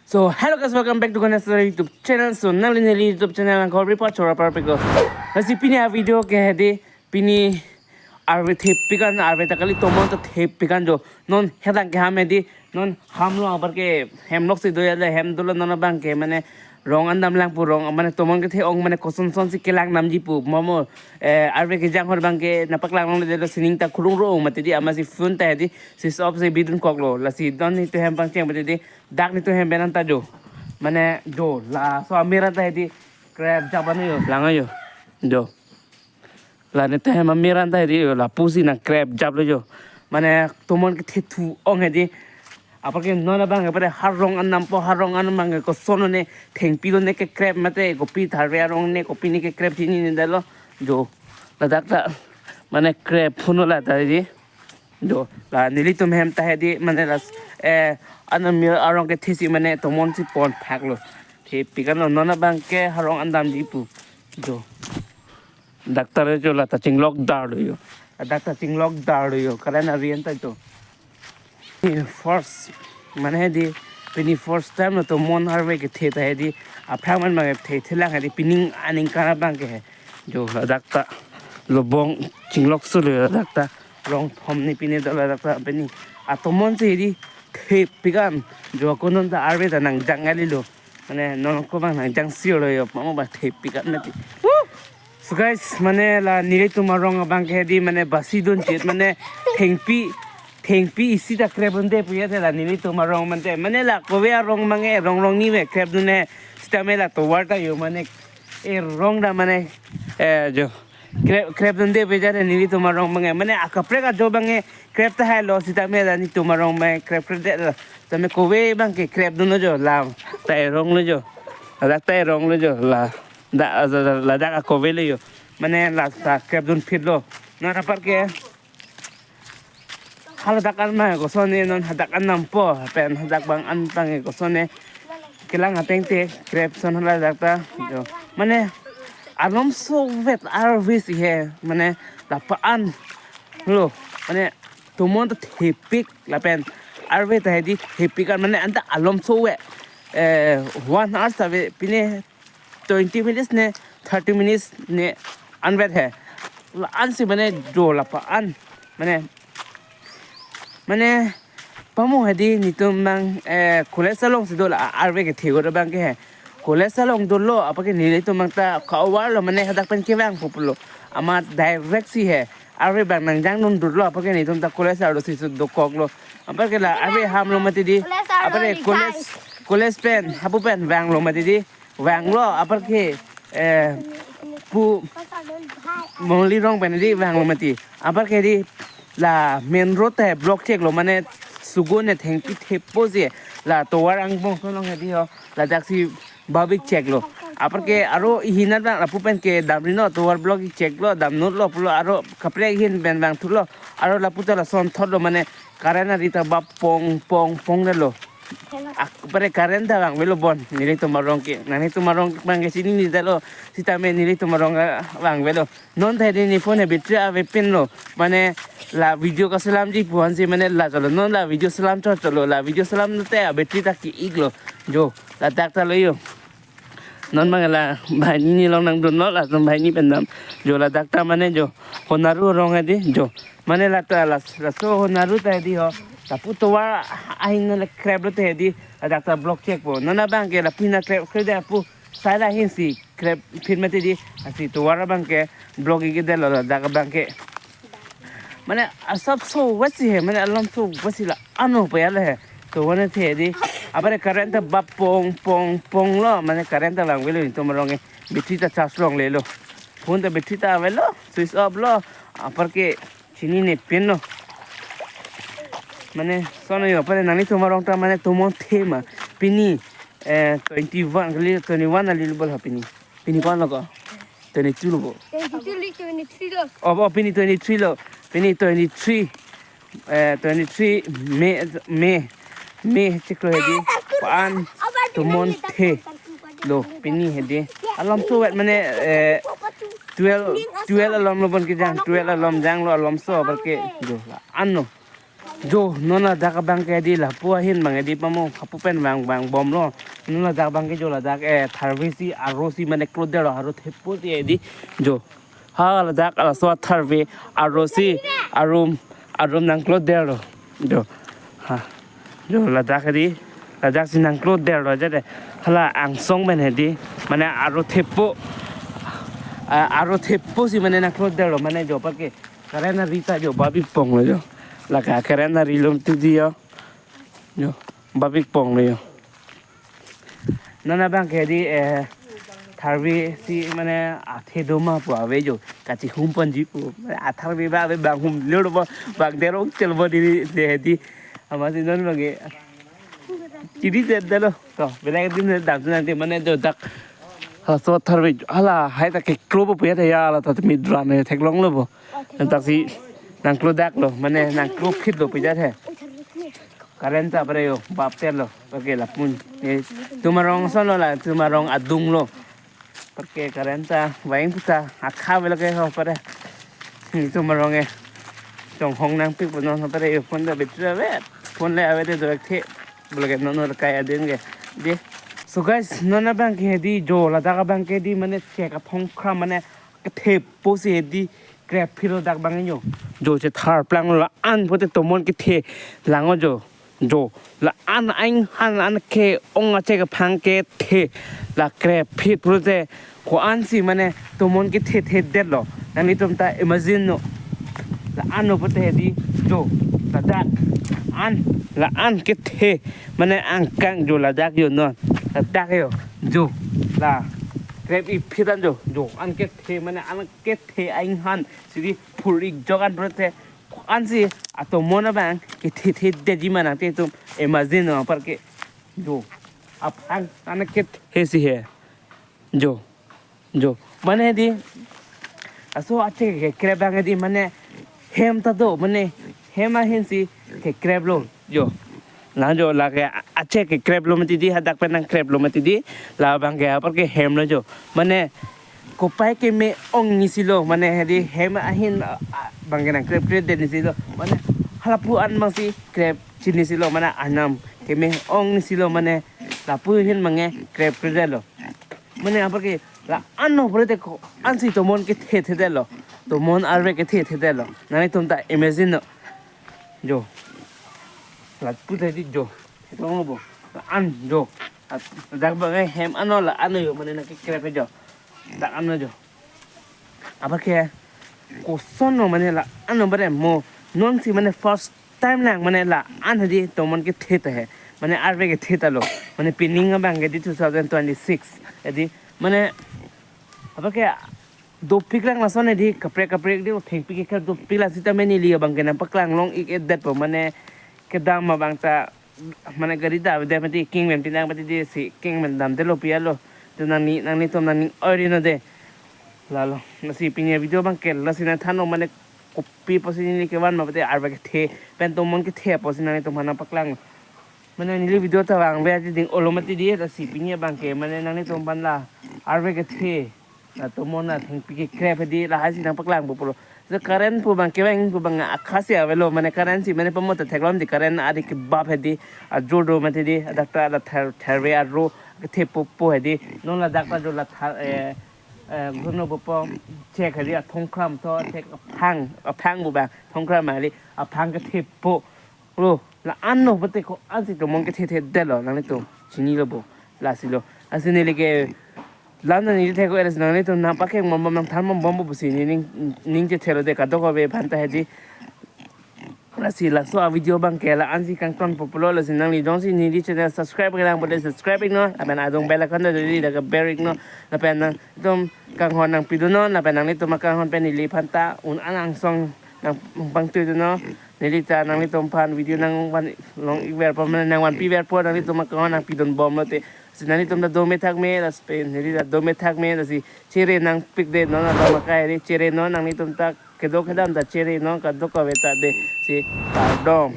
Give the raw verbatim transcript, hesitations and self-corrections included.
So hello guys, welcome back to Ganesh Sir YouTube channel. So nangli neli YouTube channel nang kori pa chora par piko. Lasi pini a video ke hedi, pini arve thepik an, arve ta kali, tomon ta thepik an jo. Non hedang ke ham hedi, non hamlo, apar ke hem lok si do ya le, hem dolo, non abang ke mane rong an damlang pu, rong mane tomon kethe ong mane koson son si kelang namji pu. Momo, eh, arve kejang ahut abang ke nangpaklang longle detlo, sining ta khurung ro mati di, amatsi phone ta hedi switch off si bidun koklo. Lasi don nitu hem pangcheng mati di, dak nitu hem pen an ta jo. Mane jo, laso amir an ta hedi krep jap an jo, lang jo. Jo. La nitu hem amir an ta hedi jo, lapusi nang krep japlo jo. Mane tomon kethe thu ong hedi. Apar ke non abang ke pare harong an nampo, harong an abang ke koson ne, thengpi lo ne kekrep mate, kopi tharve arong ne, kopi ne kekrep, chini ne detlo. Jo. Ladak ta mane krep phun lo la ta hedi. Jo, la nelitum hem ta hedi mane las, eh, an amir arong kethe si mane tomon si pon phaklo. Thepik an lo, non abang ke harong an damji pu. Jo. Doctor jo, la ta chinglok darlo jo. Doctor chinglok darlo jo. Current ari an ta jo. First, mane hedi, pini first time lo tomon arve kethe ta hedi, aphrang man abang kethe thelang hedi, pining aningkan abang ke he. Jo, ladak ta lobong chinglok sulo ladak ta, rong thom ne pine do ladak ta, pini atomon si hedi thepik an jo, ako non ta arve ta nangjang kalilo. Mane non ako abang nangjang silo jo, mamo ba thepik an mati. Woo! So guys, mane la nelitum arong abang ke hedi mane basi dun chit, mane thengpi, thengpi isi ta krep dunde pu ya te la nelitum arong mante. Mane la kove arong abang ke rong rong ni me krep dun he. Sitame la tovar ta jo mane, e rong ta mane, eh, jo krep, krep dunde pu ya te nelitum arong abang ke. Mane akaprek ajo abang ke krep tahai lo, sitame la nelitum arong abang ke krep krep det lo. Tame kove abang ke krep dunlo jo, la ta e rong lo jo. Ladak ta e rong lo jo, la. Da, da, da, ladak akove lo jo. Mane la ta krep dun phit lo. Non apar ke haladak an ma koson ne, non hadak an nampo, pen hadak abang an tang koson ne. Kelang ateng te krep son haladak ta jo. Mane alomso vet arve si he, mane lapu an lo. Mane tomon ta thepik lapen arve ta hedi thepik an, mane anta alomso vet. Eh, one hour sa ave, pine twenty minutes ne thirty minutes ne anvet he. La an si mane jo lapu an. Mane, mane pamo hedi nelitum abang, eh, college along si do la arve kethe ahut abang ke he. College along dolo, apar ke nelitum abang ta cover lo, mane hadak pen kevang pulo. Amat direct si he. Arve abang nangjang dun dolo, apar ke nelitum ta college arlo si su dokok lo. Apar ke la arve hamlo mati di. College arlo apar ke ni college, guys. College pen, hapu pen vanglo mati di. Vanglo, apar ke, eh, pu Mongli rong pen di vanglo mati. Apar ke di la main road ta block cheklo, mane sugo ne thengpi thepo je, la tovar angbong so long hedi ho, ladak si bavik cheklo. Apar ke aro ihinat abang lapu pen ke damri no, tovar block cheklo, damnut lo pulo, aro kaprek ahin pen vangthulo, aro lapu ta lason thotlo, mane current ari ta bap pong pong pong detlo. Ak-, apar ke current ta vangvelo bon, nelitum arong ke, nanglitum arong abang ke chini ne detlo, sitame nelitum arong, ah, vangvelo. Non ta hedi ne phone he battery ave pin lo. Mane la video kaselamji pu an si mane la cholo. Non la video selam chot cholo. La video selam te a battery ta ki-ik lo. Jo, ladak ta lo jo. Non abang la banghini along nangdunlo, latum banghini pen dam. Jo, ladak ta mane jo. Honaru arong hedi jo. Mane la ta la, laso Honaru ta hedi ho. Lapu tovar ahin le krep lo te hedi. Ladak ta block chekpo. Non abang ke lapu hina krep krep de apu. Sai la ahin si krep phit mati di, lasi tovar abang ke block ik detlo, ladak abang ke. Mane asapso vet si he, mane alomso vet si la ano pa ya le he. Tovar ne the di, apar ke current ta bap pong pong pong lo, mane current ta vangvelo nelitum arong ke, battery ta charge longlelo. Phone ta battery ta avelo, switch off lo, apar ke chini ne pin lo. Mane sono jo, apar ke nanglitum arong ta mane tomon the ma, pini eh, twenty-one kali, twenty-one ali lo bol ha pini. Pini ko-an lo ko? Twenty-two lo bo. Twenty-two li twenty-three lo. Oh, oh, pini twenty-three lo. Pini twenty-three. Eh, twenty-three May, May, May chiklo hedi. Ko-an tomon the lo pini hedi. Alomso vet mane, eh, twelve, twelve alom lo bon kejang, twelve alom janglo, alomso apar ke jo la ano. Jo, non ladak abang ke di lapu ahin bang di pamo, hapu pen bang bang bomlo. Non ladak abang ke jo ladak, eh, tharve si aro si mane klot detlo, aro thepo si di. Jo. Ha ladak laso tharve aro si arum arum nangklot detlo. Jo. Ha. Jo ladak di, ladak si nangklot detlo aja de. Hala angsong pen di, mane aro thepo. Ah, aro thepo si mane nangklot detlo, mane jo apar ke. Current ari ta jo babi ponglo jo. Lake current ari lum tu di jo. Jo, babi ponglo jo. Non abang ke di, eh, tharve si mane athe doma pu ave jo. Kachihum ponji pu. Atharve ba ave bang humlo bo. Bang derong chel bo di di di. Amatsi non abang ke. Chiri det detlo. To, belai din dam tu nanti mane jo dak. Laso tharve hala hai ta keklo bo puya ya la ta midran ne theklonglo bo. Nang taksi nangklot detlo, mane nangklot phitlo puja the. Current ta pare jo, bap detlo. Apar ke lapu. Eh, tum arong ason lo la, tum arong adung lo. Apar ke current ta, vang puta, akha velo ke ho pare. Ni tum arong e. Chonghong nangpik bonon ho pare jo, phone ta battery ave. Phone le ave de do ek the. Bolo ke non no kai adin ke. De. So guys, non abang ke di jo ladak abang ke di mane chek athongkra mane kethepo si di krep phitlo dak bang inyo. Jo chethar planglo la-an pote tomon kethe lang jo. Jo la-an ainghan an ke-ong achek aphang kethe la krep phit pote ko-an si mane tomon kethe the detlo. Nanglitum ta imagine non. La-an non pote di jo ladak an la-an kethe mane angkang jo ladak jo non. Ladak jo jo la krep-i phit an jo jo an kethe mane an kethe ainghan si di phur-ik jok an pote an si atomon abang kethe the detji ma nangtum imagine non apar ke jo aphang an kethe si he jo jo mane di laso achek kekrep abang di mane hem ta do mane hem ahin si kekreplo jo. Nang jo lake achek kekreplo mati di hadak pen nangkreplo mati di la abang ke apar ke hemlo jo. Mane kopai keme-ong ni silo mane hedi hem ahin, ah, ah, bang ke nangkrep krep det ni silo. Mane halapu an bang si krep chini silo mane anam keme-ong ni silo mane lapu ahin bang ke krep krep detlo. Mane apar ke la-an non pote ko-an si tomon kethe the detlo. Tomon arve kethe the detlo. Nanglitum ta imagine non. Jo. Lapu the di jo. Theklong bo. La-an jo. Dak bang hem ano la-an jo mane nangkekrep jo. Dak ano jo. Apar ke koson non mane la-an non bare mo. Non si mane first time lang mane la-an hedi tomon kethe ta he. Mane arve kethe ta lo. Mane pining abang ke di two thousand twenty-six. Hedi mane apar ke dopik lang lason hedi kaprek kaprek di thengpi kekrep dopik lang sita mane neli abang ke nangpaklang long-ik-et detpo mane kedam abang ta mane gari ta avedet mati king men pinang mati di si king men dam detlo piyalo. Tu nangni nanglitum nangning oi ri non de. Lalo, lasi pini video abang ke lasi nangthan non mane kopi apotsi neli kevan ma pote arve kethe pen tomon kethe apotsi nanglitum aphan nangpaklang. Mane neli video ta vangve aji ding olo mati di lasi pini abang ke mane nanglitum aphan la arve kethe la tomon la thengpi kekrep hedi lahai si nangpaklangpo pulo. So current pu bang kevang pu bang akha si avelo mane current si mane pamo ta theklong di current ari kebap hedi ajor do mati di adakta la thar tharve aro kethepo po hedi non ladak ta jo la thar, eh, eh, guno bopo chek hedi athongkram to chek aphang aphang bu bang thongkram ali aphang kethepo lo la-an non pote ko-an si tomon kethe the detlo nanglitum chinilo bo lasi lo. Lasi neli ke lam neli thek-o lasi nanglitum nangpakeng bom bom nangthan bom bom bo pusi neli ning ning chethelo de kadokave aphan ta hedi. Lasi laso a video abang ke la-an si kangtonpo pulo lasi nangli jongsi neli channel subscribe kelang pote subscribe-ik non lapen adung bell icon ta dodi dak ber-ik non lapen nangtum kanghon nangpidun non lapen nanglitum akanghon pen neliphan ta un-an angsong nangpangtui dun non. Neli ta nanglitum aphan video nangvan long-ik verpo mane nangvanpi verpo nanglitum akanghon nangpidun bomlo te. Si nanglitum ta dome thakme lasi pen neli ta dome thakme lasi chere nangpik det non alam akai hedi chere non nanglitum ta kedo kedam ta chere non kadokave ta de si kardom.